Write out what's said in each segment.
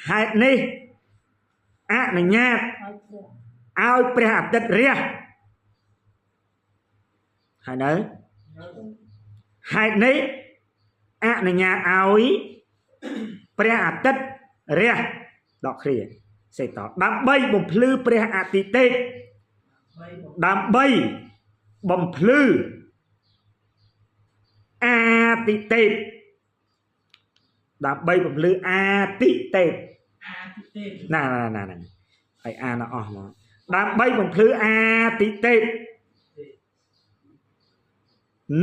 ហេតុនេះអនុញ្ញាតឲ្យព្រះអាទិត្យរះហើយនៅហេតុនេះអនុញ្ញាតឲ្យព្រះអាទិត្យរះដកឃ្លាសេតដើម្បីបំភ្លឺព្រះអាទិទេពដើម្បីបំភ្លឺអាទិទេពដើម្បីបំភ្លឺអាទិទេព អាទិទេព ណាណាណាណាឲ្យអានអស់មកដើម្បីបំភ្លឺអាទិទេព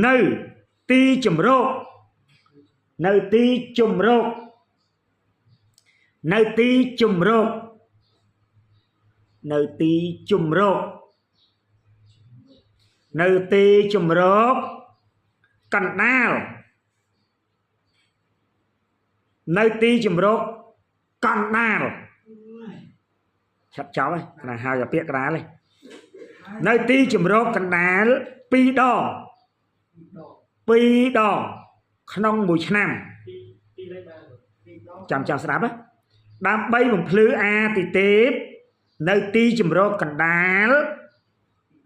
នៅទីជំរកនៅទីជំរកនៅទីជំរកនៅទីជំរកនៅទីជំរកកណ្ដាលនៅទីជំរកកណ្ដាលឆាប់ចប់ហើយណាហើយអាពាក្យកណ្ដាលឯងនៅទីជំរកកណ្ដាល2ដង2ដងក្នុងមួយឆ្នាំ ពីលេខបាន 2ដង ចាំចាំស្ដាប់ណាដើម្បីបំភ្លឺអាទិទេពនៅទីជំរកកណ្ដាល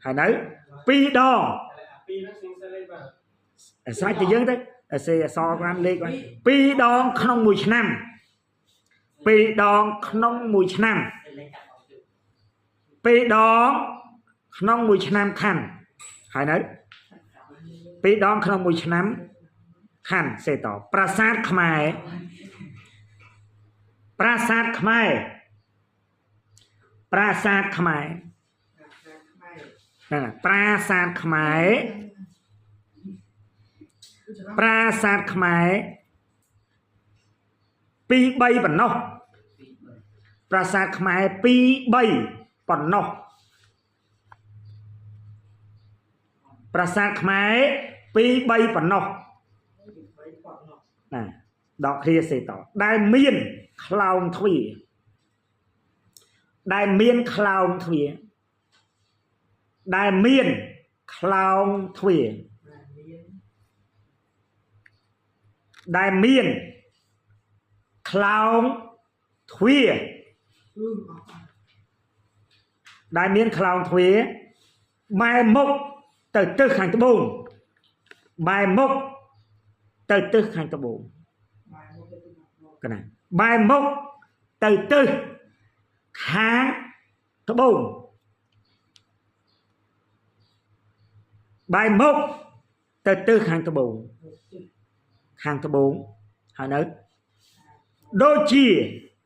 ហើយនៅ2ដង អាពីហ្នឹងសិងសេលេខបាន ស្រេចទៅយើងទៅសេអសបានលេខបាន2ដងក្នុងមួយឆ្នាំ2ដងក្នុងមួយឆ្នាំ2ដងក្នុងមួយឆ្នាំខាន់ហើយនៅ2ដងក្នុងមួយឆ្នាំខាន់សេតប្រាសាទខ្មែរប្រាសាទខ្មែរប្រាសាទខ្មែរ ប្រាសាទខ្មែរ ហ្នឹងហើយប្រាសាទខ្មែរប្រាសាទខ្មែរ2 3ប៉ុណ្ណោះប្រាសាទខ្មែរ2 3ប៉ុណ្ណោះប្រាសាទខ្មែរ2 3ប៉ុណ្ណោះ 3ប៉ុណ្ណោះ ណាដកឃ្លាសេតដែលមានខ្លោងទ្វារដែលមានខ្លោងទ្វារដែលមានខ្លោងទ្វារ ដែលមាន ដែលមានខ្លោងទ្វារ អឺអស់ ដែលមានខ្លោងទ្វារបែរមុខទៅទិសខាងត្បូងបែរមុខទៅទិសខាងត្បូង បែរមកទៅទីមក កណាបែរមុខទៅទិសខាងត្បូងបែរមុខទៅទិសខាងត្បូងខាងត្បូងហើយនៅដូចជា